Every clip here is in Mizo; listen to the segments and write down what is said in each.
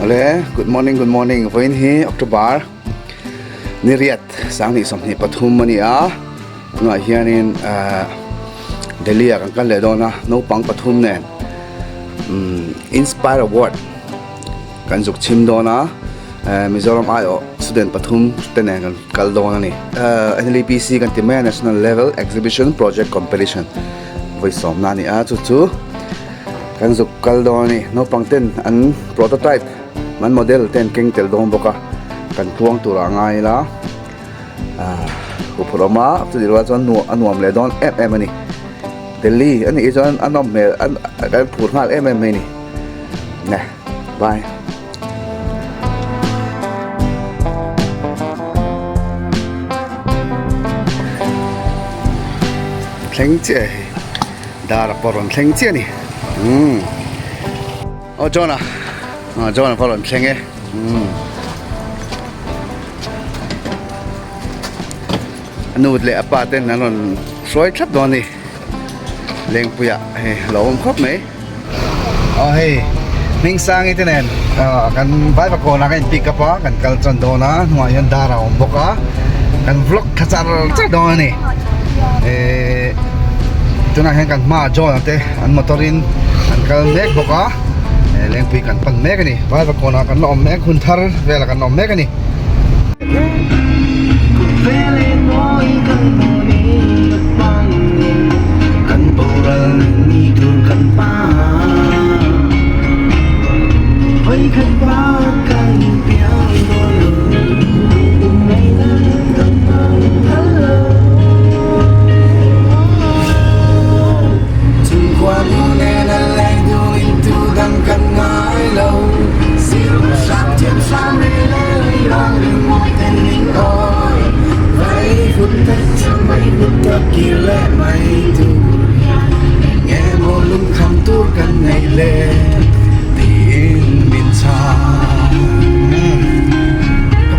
Awle, good morning, good morning. Vawiin hi October ni riat 2023 a ni a. Tunah hianin Delhi ah kan kal leh dawn a, naupang pathum nen Inspire Award kan zuk chhim dawn a. Mizoram aiawh student pathum te nen kan kal dawn a ni. NLEPC kan ti mai a, National Level Exhibition Project Competition vawi sawmna a ni a, chu chu kan zuk kal dawn a ni. Naupang ten an prototype an model te an keng tel dawn bawk a, kan tluang tur ah ngai ila huphurh awm a, chutih rual chuan a nuam leh dawn em em a ni. Delhi a nih hi chuan a nawm hmel kan phur nghal em em mai a ni. Neh bye. Thleng chiah hei dar a pawh rawn thleng chiah a ni umm aw John a aw John a pawh rawn thleng e umm a nu leh a pa ten an rawn hruai thlap dawn a ni. Lengpuiah hei lo awm khawp mai. Aw hei Hmingsangi te nen kan Vaivakawn ah kan in pick up a kan kal chuan dawn a hnungah hian dar a awm bawk a kan vlog tha char char dawn a ni ehh tunah hian kan hmaah John a te an motor in an kal mek bawk a Lengpui kan pan mek a ni Vaivakawn ah kan la awm mek hun thar velah kan la awm mek a ni.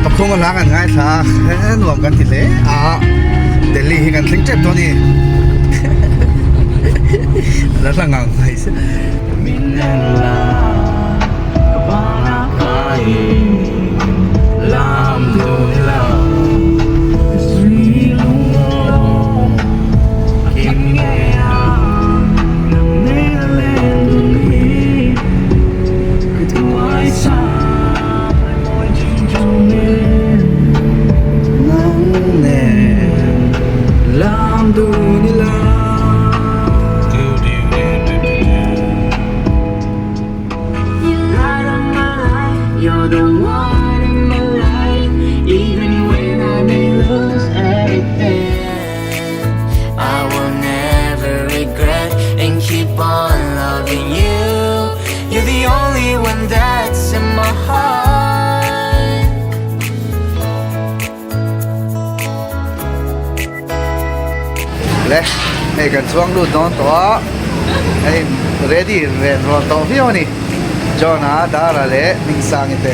Pakhum a hla kan ngaithla a he nuam kan ti hle a Delhi hi kan thleng tep dawn a ni la hla ngang mai se. Le hei kan chuang lut dawn tawh a hei ready ren rawn tawh viau a ni John a Dara leh Hmingsangi te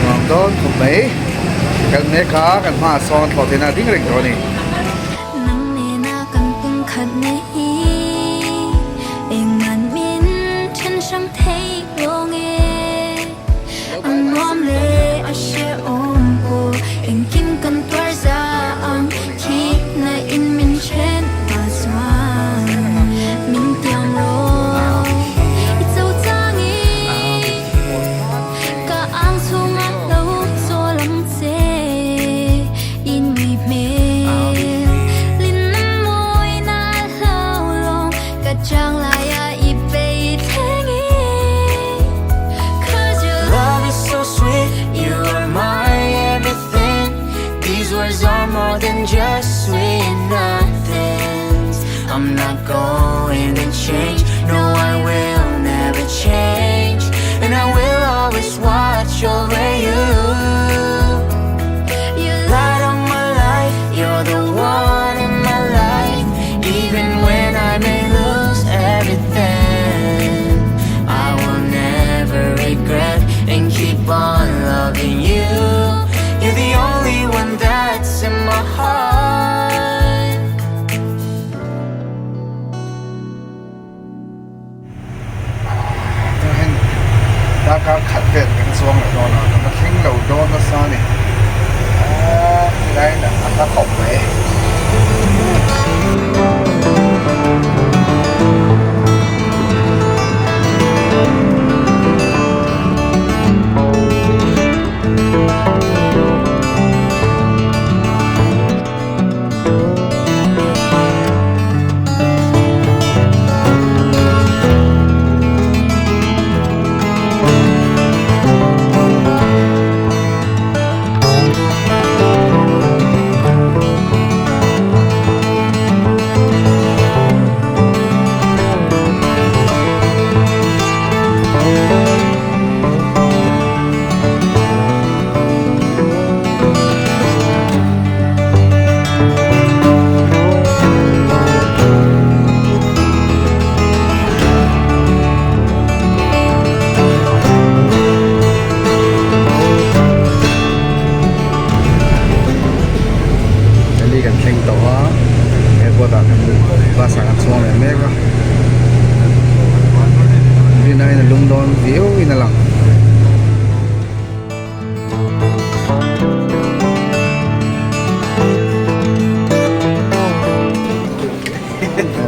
nuam dawn khawp mai kan mek a kan hmaah sawn thlawh theihna a ding reng tawh a ni. Darkar khat vel kan chuang leh dawn a, kan la thleng lo dawn nasa a ni. Aaa tilai in a hla khawp mai. Delhi kan thleng tawh a airport ah kan bus ah kan chuang leh mek a rin aiin a lum dawn viau in a lang.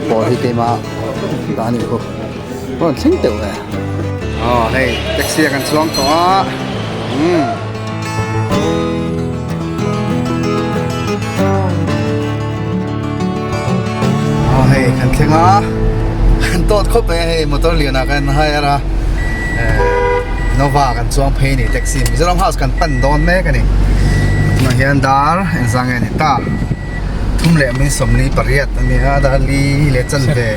Pawl hi keimah ta anih khu rawn thleng teuh ve aw hei taxi ah kan chuang tawh a umm aw hei kan thleng a kan tawt khawp mai a hei motor lian ah kan hire a. Innova kan chuang phei a ni taxi Mizoram house kan pan dawn mek a ni tunah hian dar engzah nge a ni ta thum leh min sawmli pariat a ni a dar li leh chanve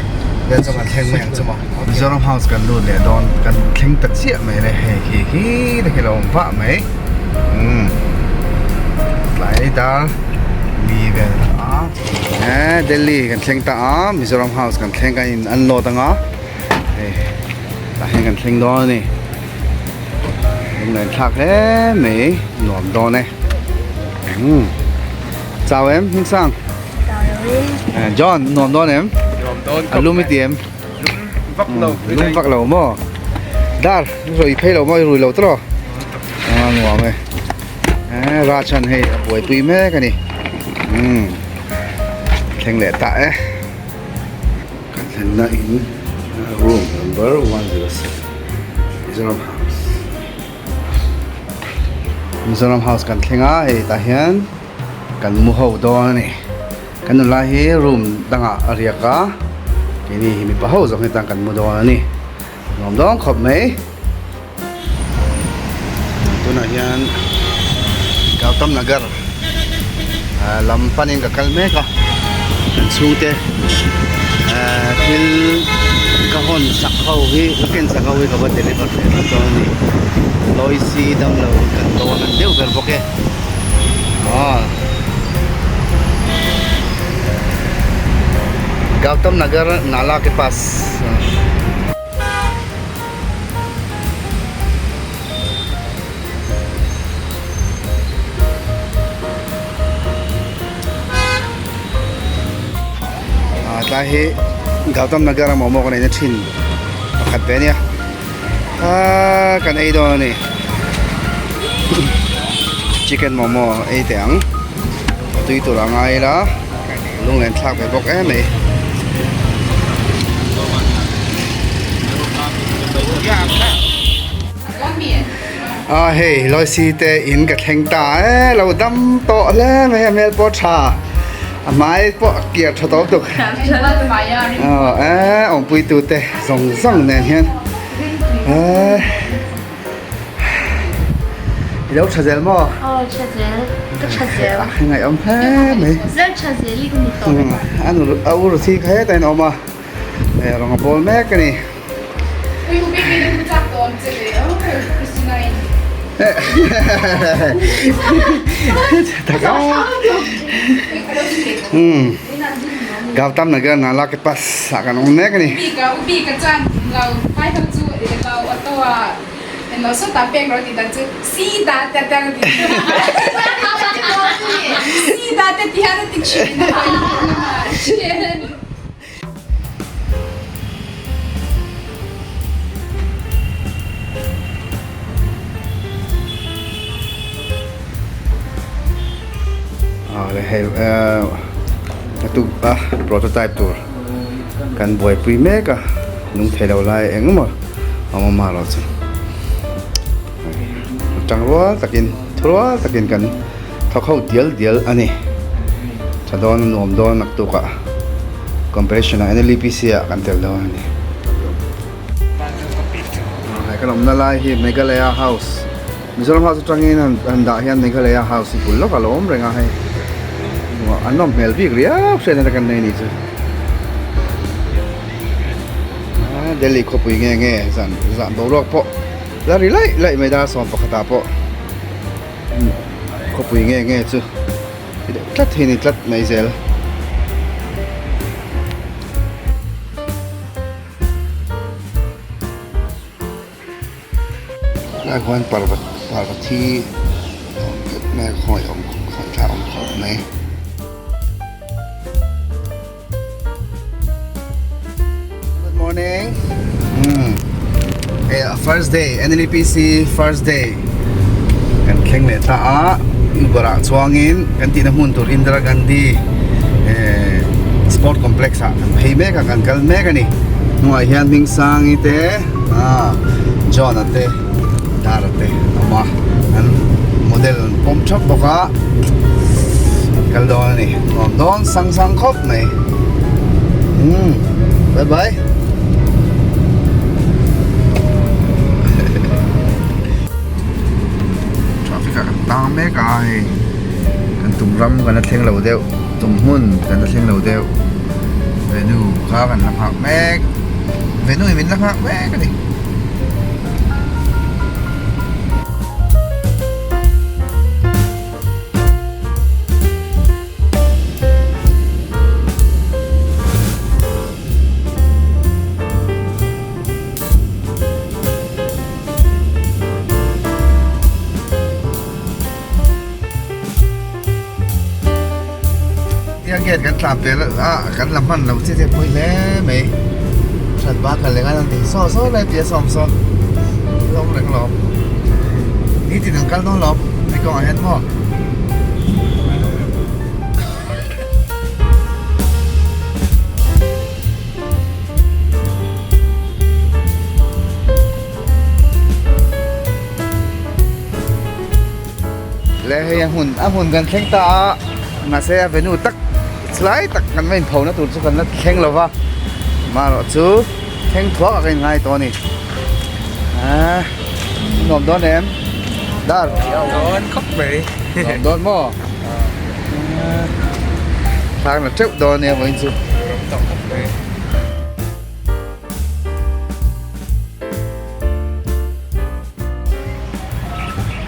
vel chu kan thleng mai ang chu maw Mizoram house kan lut leh dawn kan thleng ta chiah mai le hei khi khi te khi lo awm vah mai umm tlai dar li vel a eh Delhi kan thleng ta a Mizoram house kan thleng kan in unload anga. Hei tah hian kan thleng dawn a ni lunglen thlak hle mai nuam dawn e umm chau em Hmingsang John nuam dawn em nuam dawn a lum i ti em lum vak lo lum vak lo maw dar rui phei lo maw i rui lo tawh a nuam e Rachan hei a buaipui mek a ni umm thleng leh ta e. Kan thlenna in room number 107 Mizoram House Mizoram House kan thleng a hei tah hian kan mu ho dawn a ni kan nula hi room dangah a riak a keini hi mipa ho zawk hi tan kan mu dawn a ni nuam dawn khawp mai tunah hian Gautam Nagar lam panin ka kal mek a kan chhungte thil ka hawn sak ho hi ka ken sak ho hi ka va deliver leh vat dawn a ni Loicy damlo kan dawn an deuh ber bawk e aw Gautam Nagar nala ke pas. Tlai hi Gautam Nagar a momo kan eina thin pakhat ve ania aaa kan ei dawn ani chicken momo ei teh ang a tui tur a ngai ila lunglen thlak ve bawk em mai. A hei Loicy te in ka thleng ta e lo dam tawh hle mai a hmel pawh tha a hmai pawh a kiar tha tawp tuk e awmpui tu te zawng zawng nen hian e I lo tha zel maw? Aw tha zel, ka tha zel. A ngaihawm hle mai. Zel tha zel i ka ni tawh. A nu a u Ruthi kha hetah in a awm a, rawng a bawl mek a ni. Ui u Bibi na chak tawh ang che le aw Christina in. Tak a. Gautam Nagar nala ke pas ah kan awm mek a ni. Bika u Bika chuan lo hmai ho chu lo auto ah lo sawtah pek rawh tih dan chu sida te te a ti sida te ti hian a ti thin a. Hei naktuk a prototype tur kan buaipui mek a nung thei lo lai eng emaw a awm a marawh chu tang rual takin thu rual takin kan thawk ho dial dial a ni. Tha dawn nuam dawn naktuk ah competition ah NLEPC ah kan tel dawn a ni. Hei kan awmna lai hi Meghalaya house Mizoram house atangin han han dah hian Meghalaya house hi bul lawk a lo awm reng a hei an nawm hmel bik riau hriat na kan nei a nih chu Delhi khawpui nge nge zan zan boruak pawh la ri laih laih mai dar 11 ah pawh khawpui nge nge chu ti deuh tlat hi a ni tlat mai zel. Lai khuan parvat parvathi awm deuh mai a khawi awm khawi thla awm khawp mai. Good morning. Hey, first day NLPC first day kan thleng leh ta a Uber ah chuangin kan tihna hmun tur Indira Gandhi eh sport complex ah kan phei mek a kan kal mek a ni hnungah hian Hmingsangi te ah John a te Dara te an awm a an model an pawm thap bawk a kal dawn a ni nuam dawn sang sang khawp mai umm bye bye. Traffic ah kan tang mek a hei kan tum ram kan la thleng lo deuh tum hmun kan la thleng lo deuh venue kha kan la nghak mek venue in min la nghak mek a ni. Tiang gate kan tlan pel a kan la hman lo che che pawh hi hle mai that ba kal leh ngai ang saw saw lai tia sawm saw lawm reng lawm nitin an kal dawn lawm hei kawngah hian maw. Le hei a hmun a hmun kan thleng ta a mahse a venue tak chlai tak kan va inpho na tur chu kan la thleng lo va amaherawh chu thleng thuak a ka inngai tawh a ni ah nuam dawn em dar dawn khawp mai nuam dawn maw thlang la teuh dawn nia vawiin chu.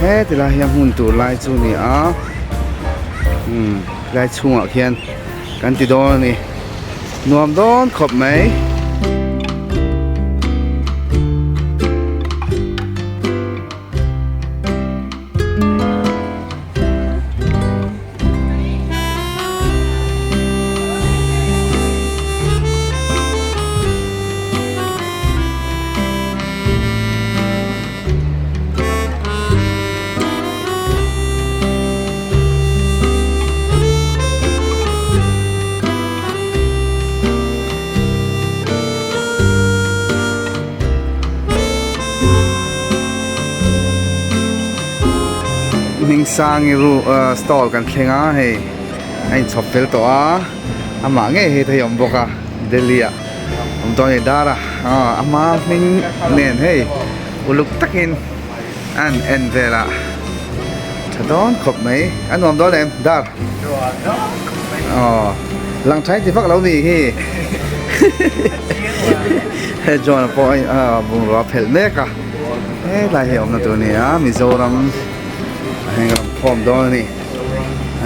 He ti lai hian hmun tur lai chu a ni a umm helai chhungah khian kan ti dawn a ni nuam dawn khawp mai. Hmingsangi ru ah stall kan thleng a hei a inchhawp fel tawh a amah ngei hei thei a awm bawk a Delhi ah awm tawh a ni dar a aw ama hming nen hei uluk takin a han en vel a tha dawn khawp mai a nuam dawn em dar aw lang tha inti vak lo mi hi he John a pawh a bungrua phelh mek a helai hi awmna tur a ni a Mizoram a heng ram khawm dawn a ni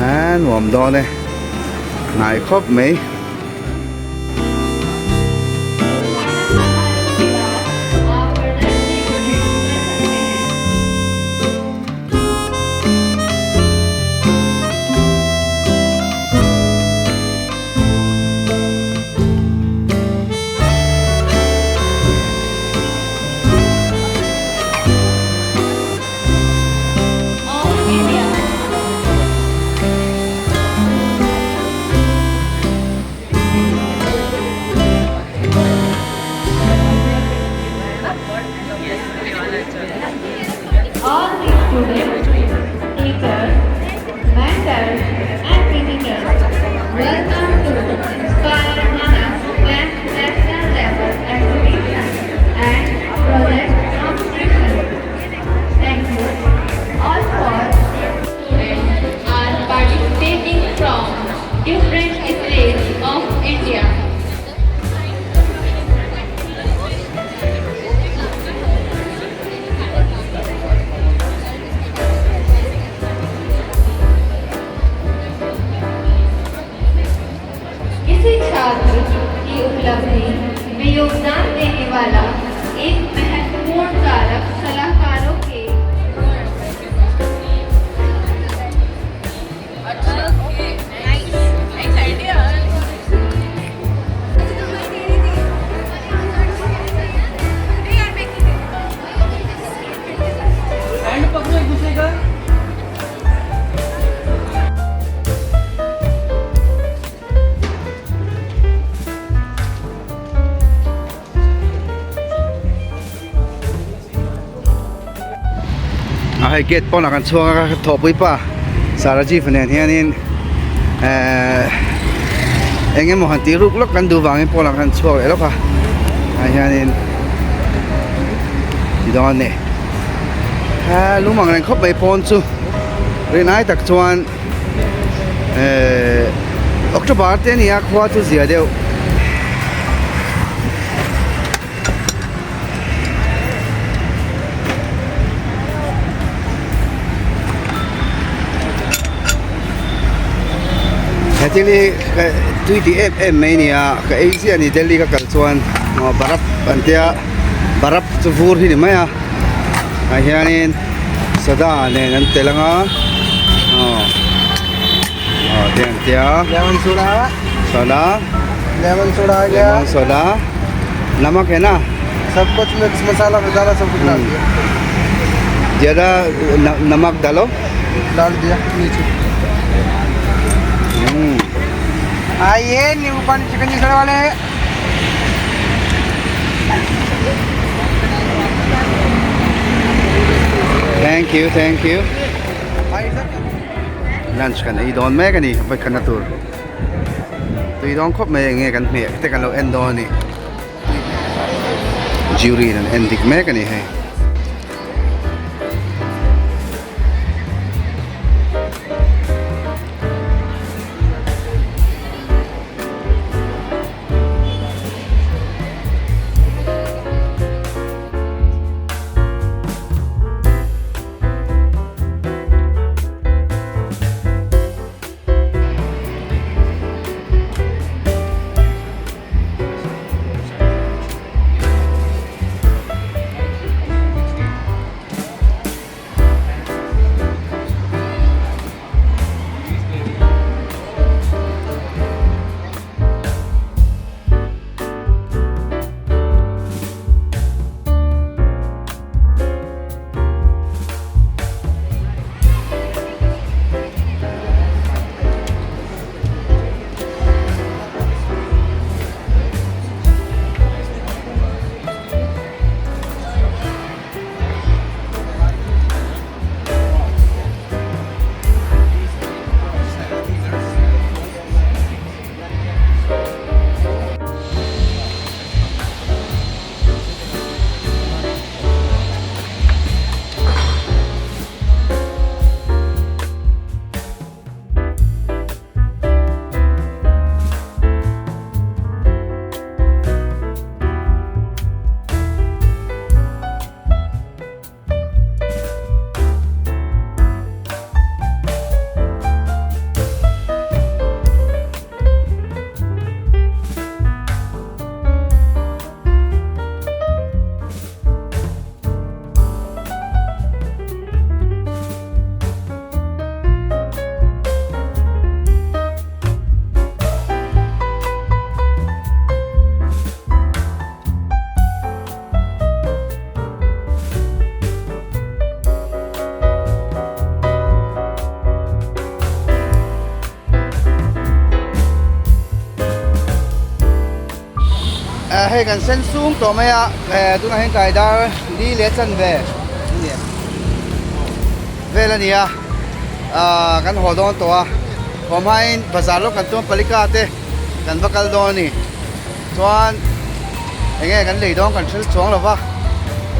a nuam dawn e hnai khawp mai. में योगदान देने वाला एक महत्वपूर्ण कारक सलाहकारों के A hei gate pawnah kan chhuak a ka thawhpui pa Sarajeev nen hianin ehh eng emaw han tih ruk lawk kan duh vangin pawnah kan chhuak leh lawk a ah hianin ti dawn a ni ha lum ang reng khawp mai pawn chu rinai tak chuan ehh October te a ni a khua chu zia deuh. He thil hi tui tih em em mai a ni a ka ei chiah a ni Delhi ka kal chuan aw barap an tia barap chu vur hi ni mai a tah hianin soda nen an tel ang a aw aw te an tia lemon soda soda lemon soda आ गया lemon soda namak hai na सब कुछ मिक्स मसाला मसाला सब कुछ डाल दिया ज़्यादा नमक डालो डाल दिया नीचे आइए नींबू पानी चिकन जिसड़े वाले Thank you, thank you. आइए sir Lunch kan ei dawn mek a ni vawikhatna tur tui dawn khawp mai enge kan hmeh te kan lo en dawn a ni jury in an en dik mek a ni hei. Hei kan sen sung tawh mai a tunah hian kai dar li leh chanve vel a ni a kan haw dawn tawh a haw hmain bazar lawk kan tum a palika te kan va kal dawn a ni chuan eng nge kan lei dawn kan hril chuang lo va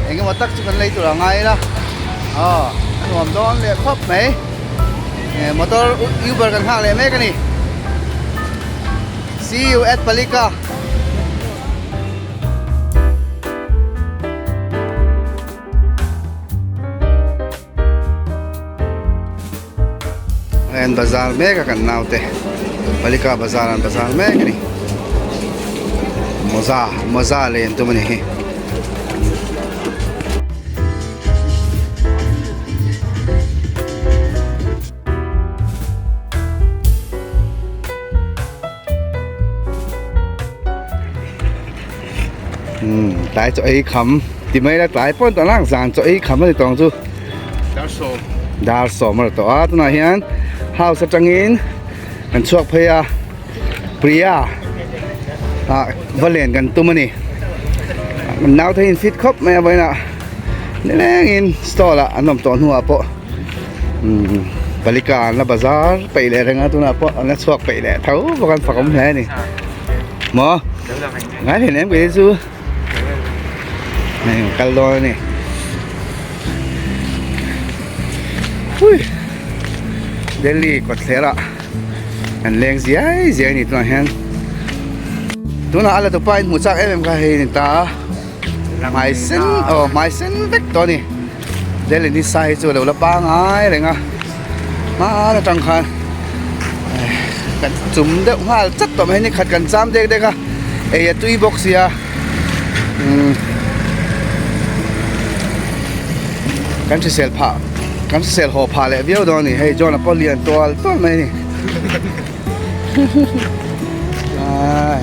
eng emaw tak chu kan lei tur a ngai ila aw a nuam dawn leh khawp mai motor uber kan nghak leh mek a ni. See you at Palika. An bazar mek a kan naute Palika bazar an bazar mek a ni. Mawza mawza lei an tum a ni hi. Umm tlai chaw ei kham ti mai la tlai pawn tawh lang zan chaw ei kham a ni tawng chu dar sawm dar sawm a ni tawh a tunah hian house atangin kan chhuak phei a Priya ah va len kan tum a ni nau te hi in fit khawp mai a vawiinah nilengin stall ah an awm tawh hnuah pawh umm palika an la bazar peih leh reng a tunah pawh an la chhuak peih leh tho bawk a an fakawm hle a ni maw ngai hlen em kei chu hei kal dawn a ni hui Delhi kawtthler ah an leng ziai ziai a ni tunah hian tunah a la tupa in hmuh chak em em kha hei a ni ta a hmai sen aw hmai sen vek tawh a ni Delhi ni sa hi chu a lo la pangai reng a hmaan atang khan kan chum deuh nghal chat tawh mai ni khat kan cham dek dek a ei a tui bawk sia umm kan hrisel phah kan hrisel haw phah leh viau dawn a ni hei John a pawh lian tual tual mai a ni ai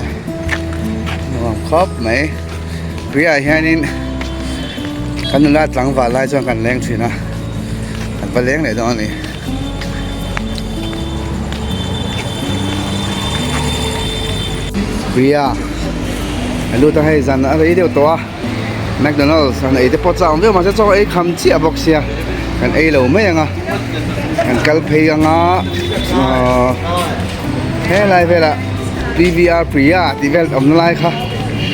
nuam khawp mai tuiah hianin kan nula tlangval lai chuan kan leng thin a kan va leng leh dawn a ni. Priya a lut a hei zan a rei deuh tawh a McDonald's han ei te pawh chak ang viau mahse chaw ei kham chiah bawk sia kan ei lo mai ang a kan kal phei ang a ahh helai velah P_V_R Priya tih vel awmna lai kha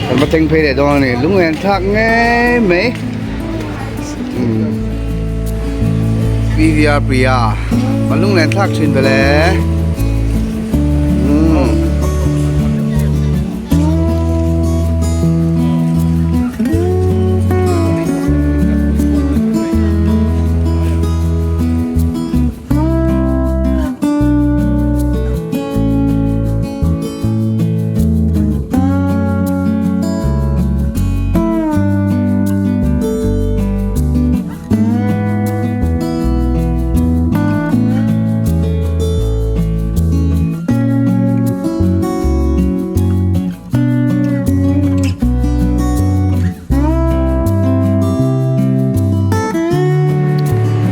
kan va thleng phei leh dawn a ni lunglen thlak ngei mai umm P_V_R Priya va lunglen thlak thin vele umm.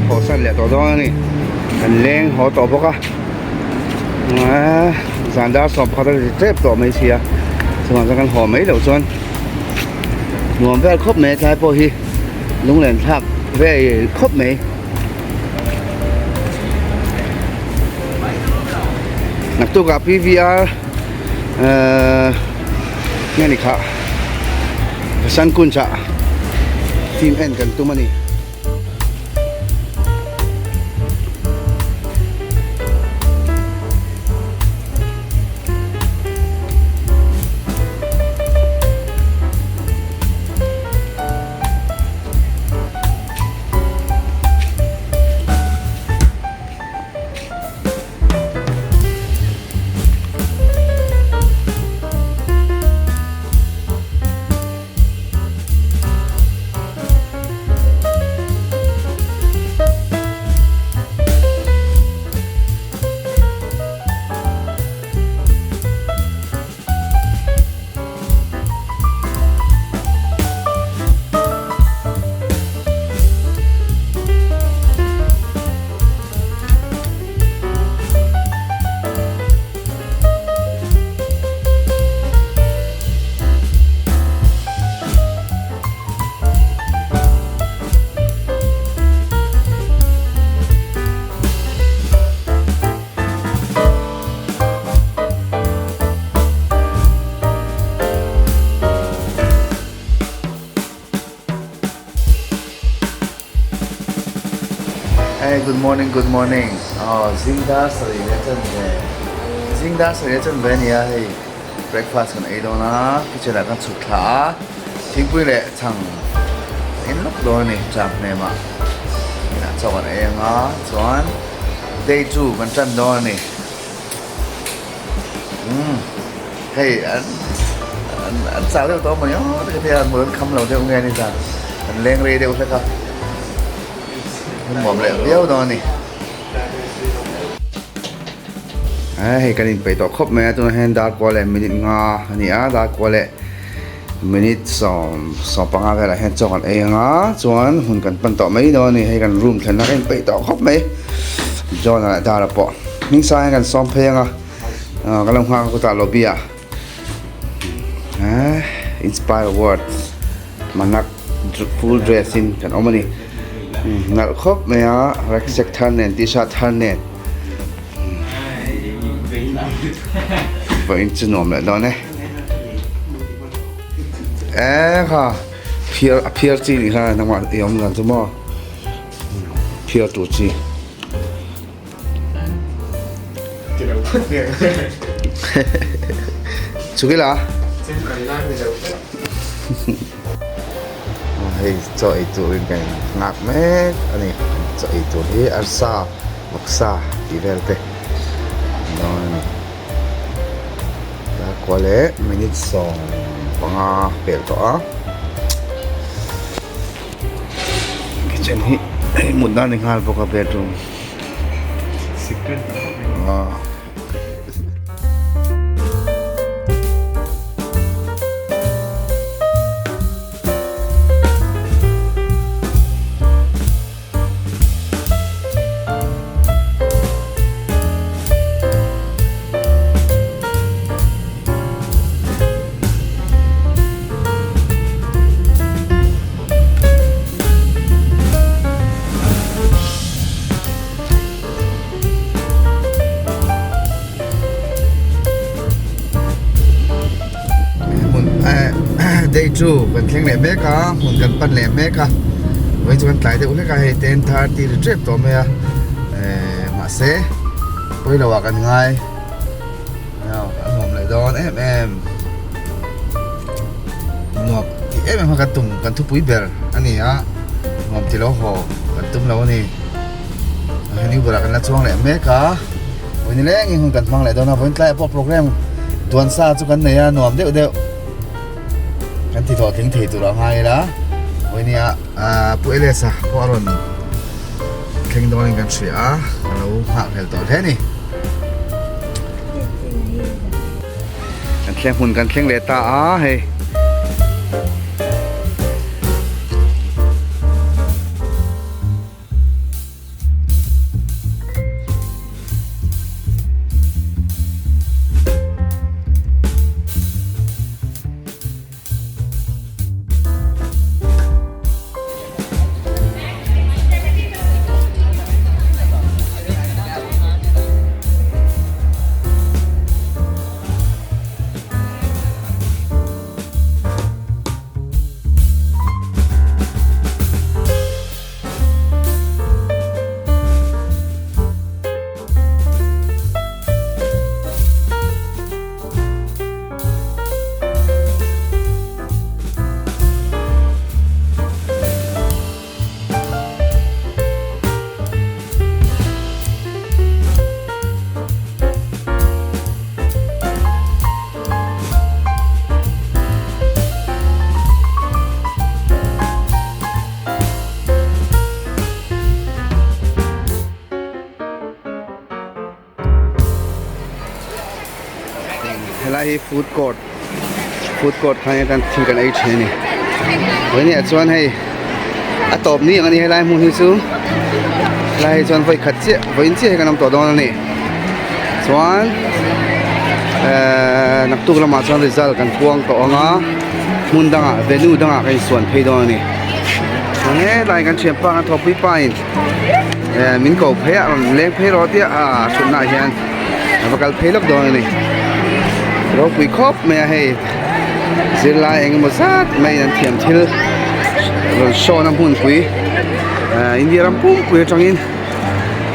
Haw san leh tawh dawn a ni kan leng haw tawh bawk a zan dar 11 a ri tep tawh mai si a chuvang chuan kan haw mai loh chuan nuam vel khawp mai tlai pawh hi lunglen thlak vel khawp mai. Naktukah P_V_R ehh nge ni kha Vasant Kunj ah team en kan tum a ni. Hey good morning good morning aw zing dar sarih leh chanve zing dar sarih leh chanve a ni a hei breakfast kan ei dawn a kitchen ah kan chhuk thla a thingpui leh chhang en lawk dawn a ni chang hnem ah inah chaw kan ei ang a chuan day two kan tan dawn a ni umm hei an. an chau deuh tawh a mawni aw ti ka thei a mut an kham lo deuh nge ni zan an leng rei deuh hlek a nuam leh viau dawn a ni. Hei kan inpeih tawh khawp mai a tunah hian dar kua leh minute nga a ni a dar kua leh minute 15 velah hian chaw kan ei anga chuan hun kan pan tawh mai dawn a ni hei kan room thlenna ka inpeih tawh khawp mai John a leh Dara pawh hming sang hian kan sawm phei anga kan lo nghak a kutah lobby ah inspire award manak full dress in kan awm a ni nalh khawp mai a rucksack thar nen t-shirt thar nen vawiin chu nuam leh dawn e. E kha phiar a phiar chi nih kha nangmah i awm dan chu maw phiar tur chi. Chukila hei chaw ei turin kan nghak mek a ni chaw ei tur hi arsa vawksa tih vel te dawn a ni. Darkua leh minute 15 pel tawh a kitchen hi hei mut nan ni nghal bawk a bedroom ah. Hmun day 2 kan thleng leh mek a hmun kan pan leh mek a vawiin chu kan tlai deuh hlek a hei 10:30 ri tep tawh mai a mahse pawilo ah kan ngai a nuam leh dawn em em nuam tih em em kha kan tum kan thupui ber a ni a nuam ti lo haw kan tum lo a ni hei new berah kan la chuang leh mek a vawiin nilengin hun kan hmang leh dawn a vawiin tlaiah pawh program duan sa chu kan nei a nuam deuh deuh kan ti tawh tling thei tur a ngai ila vawiin nia Pu Elias-a pawh a rawn thleng dawnin kan hria a ka lo nghah hlel tawh hle a ni. Kan thleng hmun kan thleng leh ta a hei. Helai hi food court food court khan hian thil kan ei thin a ni vawiin ah chuan hei a tawp ni ang a ni helai hmun hi chu helai hi chuan vawi khat chiah vawiin chiah hi kan awm tawh dawn a ni chuan ehh naktuk lamah chuan result kan puang tawh ang a hmun dangah venue dangah kan insuan phei dawn a ni chuan helai kan thianpa kan thawhpui pa in. Eh min ko phei a rawn leng phei rawh tia a thutna ah hian a va kal phei lawk dawn a ni ropui khawp mai a hei zirlai eng emaw zat mai an thiam thil rawn sawn a hmunpui eh India ram pumpui atangin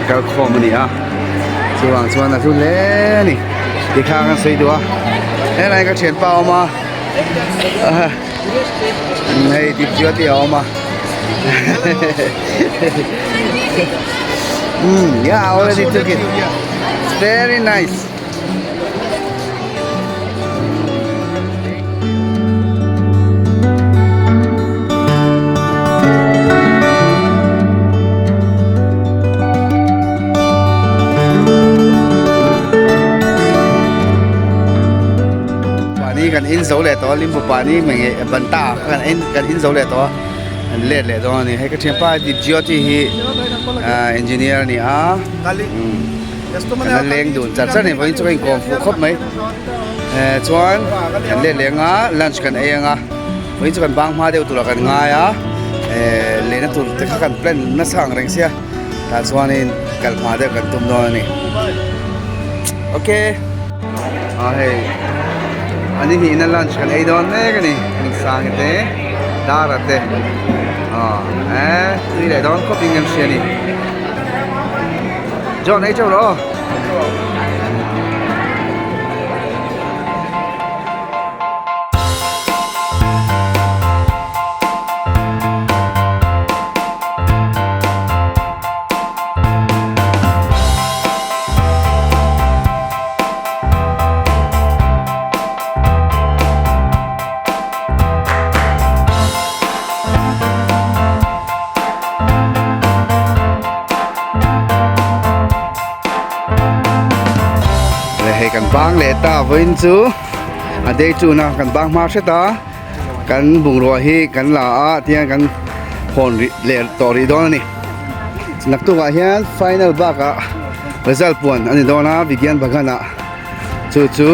a kal khawm a ni a chuvang chuan a hlu hle a ni tikha kan sawi duh a helai ka thianpa a awm a hei Dipjyoti a awm a. Yeah, I already took it. It's very nice. zo leh tawh a limbu pani nge banta kha kan en kan in zo leh tawh a kan let leh dawn a ni hei ka thianpa Dipjyoti hi ahh engineer a ni a umm kan la leng dun char char a ni vawiin chu ka inkawm fuh khawp mai eh chuan kan let leh anga lunch kan ei anga vawiin chu kan bang hma deuh turah kan ngai a eh lehna tur te kha kan plan nasa ang reng sia tah chuanin kal hma deuh kan tum dawn a ni ok ah hei an inhihna lunch kan ei dawn mek a ni Hmingsanga te Dara te aw eh tui leh dawn khawp in kan hria a ni John ei teuh rawh aw. Hei kan bang leh ta vawiin chu a day two na kan bang hma hret a. Kan bungrua hi kan la a tihian kan hawn rih leh tawh rih dawn a ni naktukah hian final bakah result puan a ni dawn a Vigyan Bhagan ah chu chu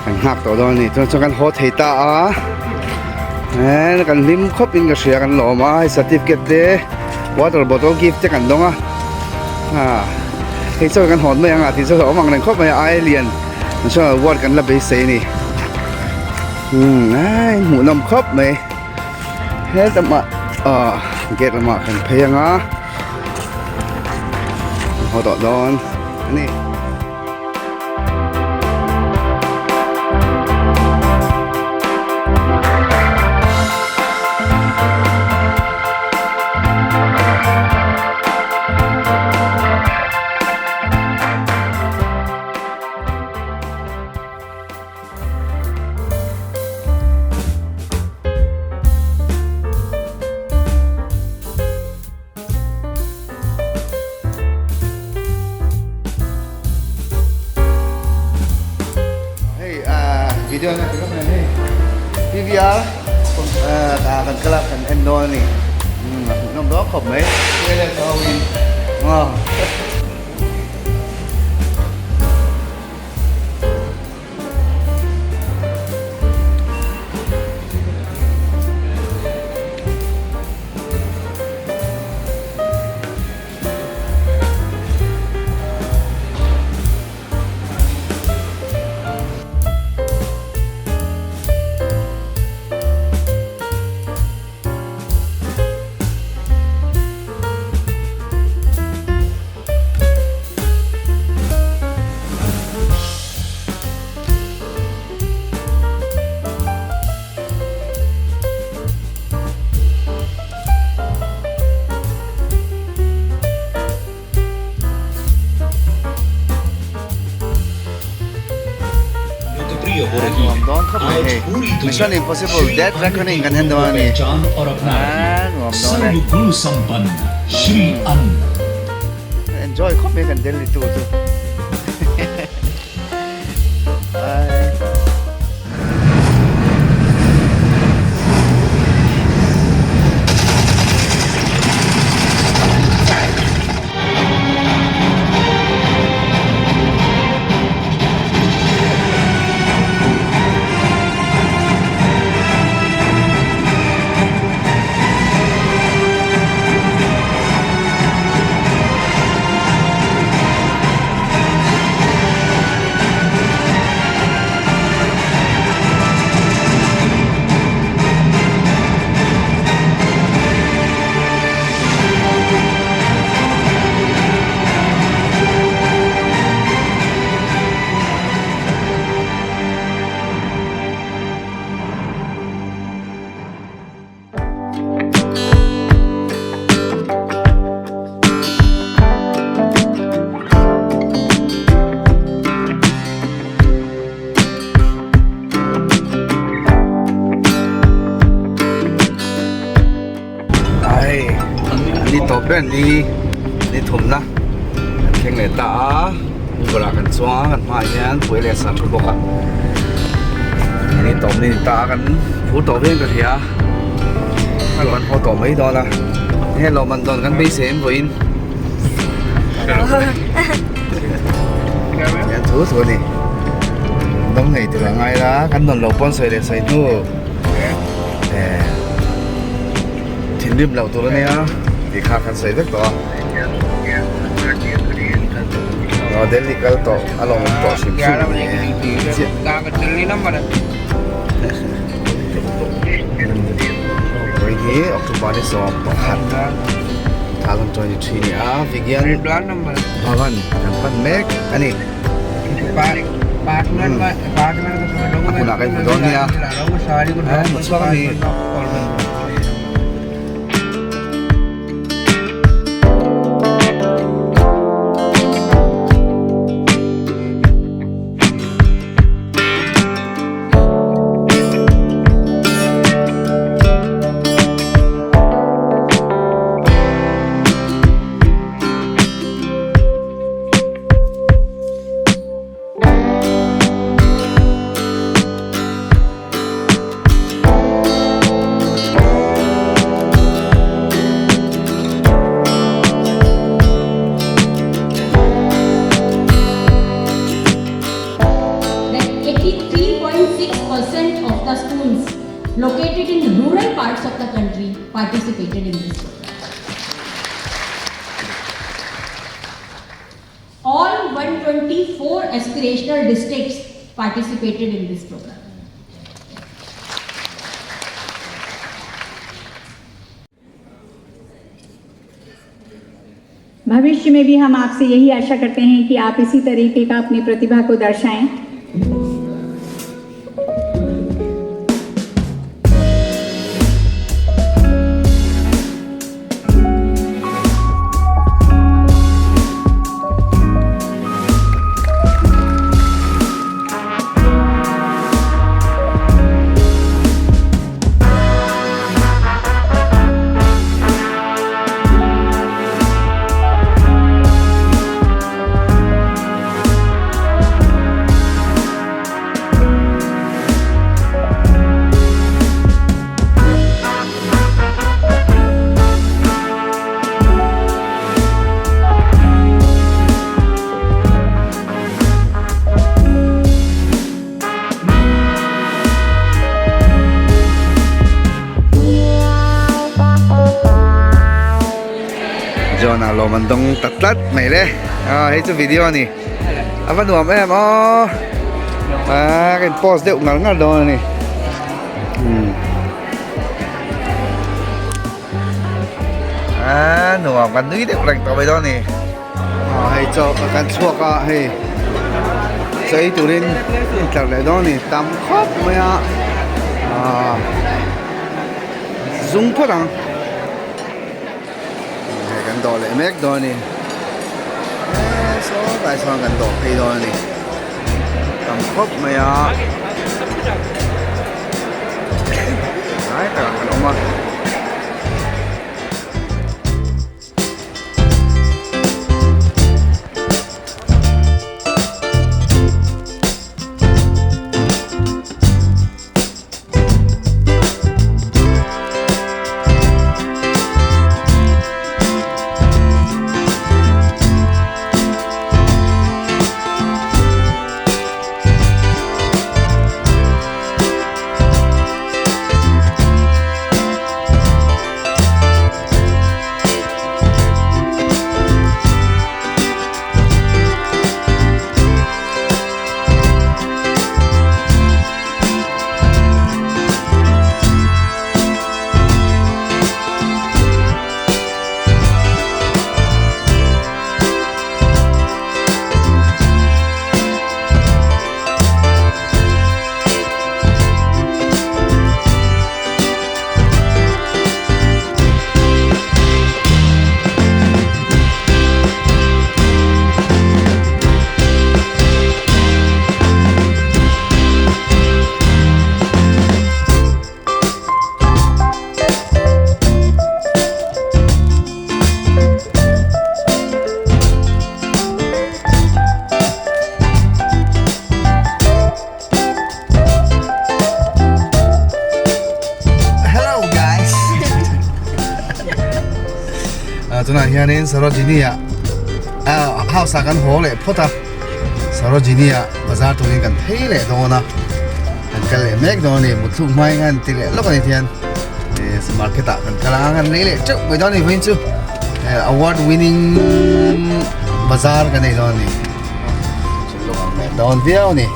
kan nghak tawh dawn a ni chuan chuan kan haw thei ta a eh kan hlim khawp in ka hria kan lawm a hei certificate te water bottle gift te kan dawng a ah hei chuan kan hawn mai ang a tih chu a awm ang reng khawp mai a ai lian national award kan la beisei a ni. Umm ai hmuhnawm khawp mai helamah ah gate lamah kan phei anga haw tawh dawn a ni. Hei ah video na ti mai hei PVR ah kan kal a kan en dawn a ni a hmuhnawm dawn khawp mai trailer te ho in Nuam dawn khawp mai hei Mission Impossible Dead Reckoning kan en dawn a ni a nuam dawn e enjoy khawp mai kan Delhi tour chu bye. Ai ni tawp ber ni ni thumna kan thleng leh ta a Uber ah kan chuang a kan hmaah hian puai leh sa thu bawk a. Ni tawp ni ta a kan phur tawh viau in ka hria a kan haw tawh mai dawn a heng lawmman dawn kan beisei em vawiin hian thu thu a ni dawng ngei tur a ngai la kan dawn loh pawn sawi leh sawi hnu eh thinrim loh tur a nia tih kha kan sawi vek tawh a aw Delhi kal tawh a lawmawm tawh hrim hrim a ni chiah. Vawiin hi October ni 11 2023 ni a Vigyan Bhavan kan pan mek a ni. A hmunah kan hmu dawn nia a hmu chhuak a ni. That 83.6% of the schools located in rural parts of the country participated in this program. All 124 aspirational districts participated in this program. भविष्य में भी हम आपसे यही आशा करते हैं कि आप इसी तरीके का अपनी प्रतिभा को दर्शाएं। John a lawm an dawng ta tlat mai le ah hei chu video a ni a va nuam em aw ah ka in post deuh ngar ngar dawn a ni umm ah nuam kan nui deuh reng tawh mai dawn a ni ah hei chaw kan chhuak a hei chei turin intlar leh dawn a ni tam khawp mai a ah zung phawt ang. Hei kan dawh leh mek dawn a ni eee saw tlai sawn kan dawh phei dawn a ni tam khawp mai a tlai takah kan awm a. Tunah hianin Sarojini ah house ah kan haw leh phawt a, Sarojini ah bazar turin kan phei leh dawn a, kan kal leh mek dawn a ni, mutthluk hmai ngan ti leh lawk a ni thian market ah kan kal a kan lei leh teuh mai dawn a ni vawiin chu award winning bazar kan nei dawn a ni. Dawn viau a ni.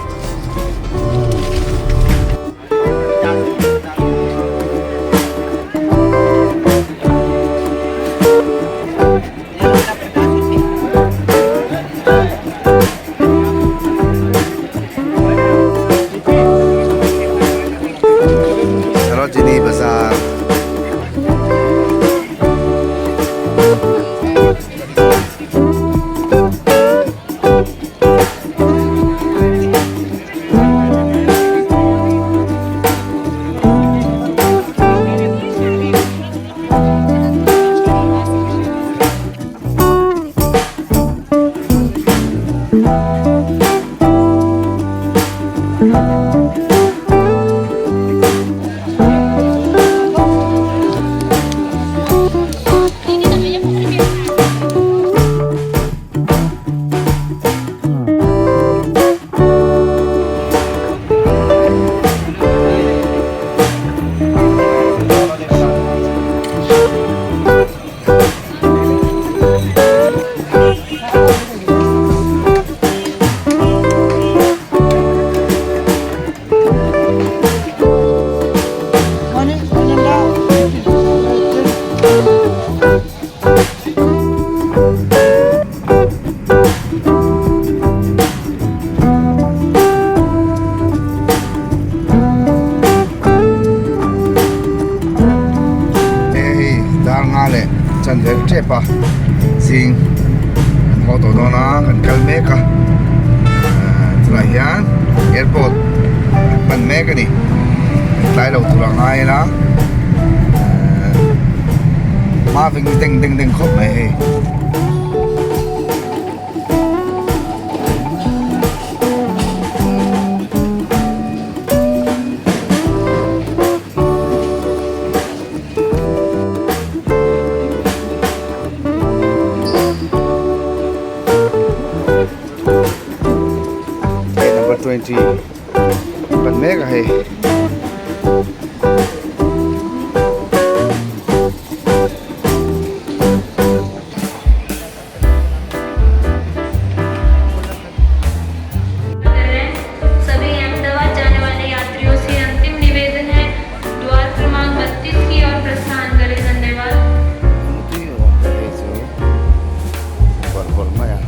Sarojini Bazar. Hei dar nga leh chanve tep a zing kan haw tawh dawn a kan kal mek a tunah hian airport an pan mek a ni kan tlai lo tur a ngai ila hma veng deng deng deng khawp mai hei. Gate number 20 pan mek a hei. सभी अहमदाबाद जाने वाले यात्रियों से अंतिम निवेदन है द्वार क्रमांक 32 की ओर प्रस्थान करें धन्यवाद Tui a awm hei chu bawrh bawrh mai a.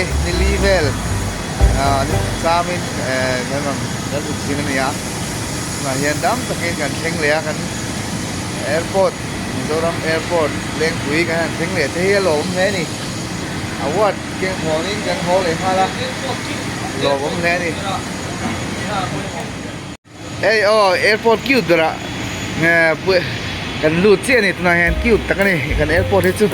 mai ni li vel ah chamin kan rawn kan zuk zin a ni a tunah hian dam takin kan thleng leh a kan airport Mizoram airport Lengpui kan han thleng leh te hi a lawmawm hle a ni award keng hawnin kan haw leh nghal a lawmawm hle a ni. Hei aw airport cute berah kan lut chiah a ni tunah hian cute tak a ni kan airport hi chu.